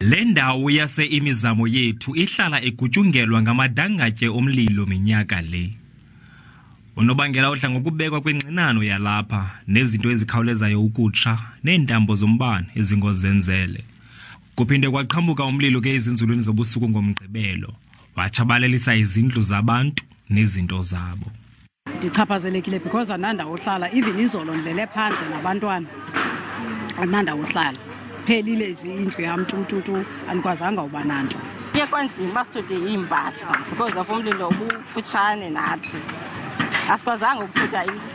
Le ndawo yase Imizamo Yethu ihlala igutyungelwa ngamadangatye omlilo minyaka le. Unobangela udla ngokubekwa kwingxinano yalapha nezinto ezikhawulezayo ukutsha neentambo zombane ezingozenzele. Kuphinde kwaqhambuka umlilo ke ezinzulwini zobusuku ngoMgqibelo, watshabalalisa izindlu zabantu nezinto zabo. Ndichaphazelekile because andinandawo ohlala, even izolo ndilele phandle nabantwana, andinandawo ohlala. Phelile indlu yam tu tu tu, andikwazanga uba nanto. Kuye kwanzima uba sithuthe iimpahla because of umlilo ubufutshane nathi. Asikwazanga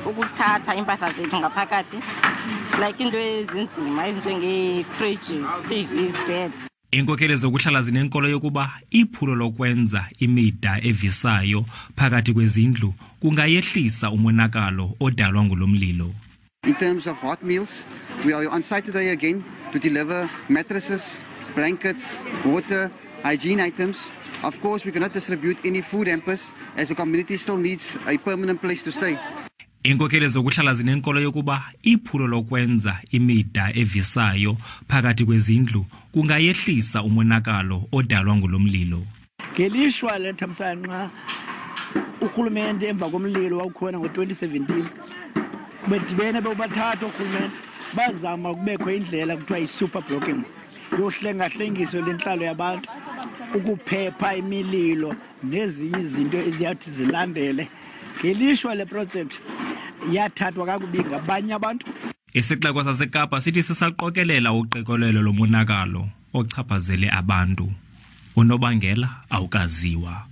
ukuthatha iimpahla zethu ngaphakathi, like into ezinzima ezinjengee-fridges, TVs, beds. Iinkokheli zokuhlala zinenkolo yokuba iphulo lokwenza imida evisayo phakathi kwezindlu kungayehlisa umonakalo odalwa ngulo mlilo. In terms of hot meals, we are on site today again to deliver mattresses, blankets, water, hygiene items. Of course, we cannot distribute any food hampers as the community still needs a permanent place to stay. Iinkokheli zokuhlala zinenkolo yokuba iphulo lokwenza imida evisayo phakathi kwezindlu kungayehlisa umonakalo odalwa ngulo mlilo. Ngelishwa lethamsanqa urhulumente emva komlilo wawukhona ngo-2017 bedibene bobathathu oorhulumente bazama kubekho indlela kuthiwa yi-super blocking yohlengahlengiso lentlalo yabantu ukuphepha imililo nezinye izinto eziyathi zilandele. Ngelishwa le project yathathwa kakubi ngabanye abantu. Isixeko saseKapa sithi sisaqokelela uqikelelo lomonakalo ochaphazele abantu. Unobangela awukaziwa.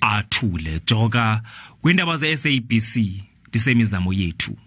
Athule Joka kwiindaba ze-SABC ndisemizamo yethu.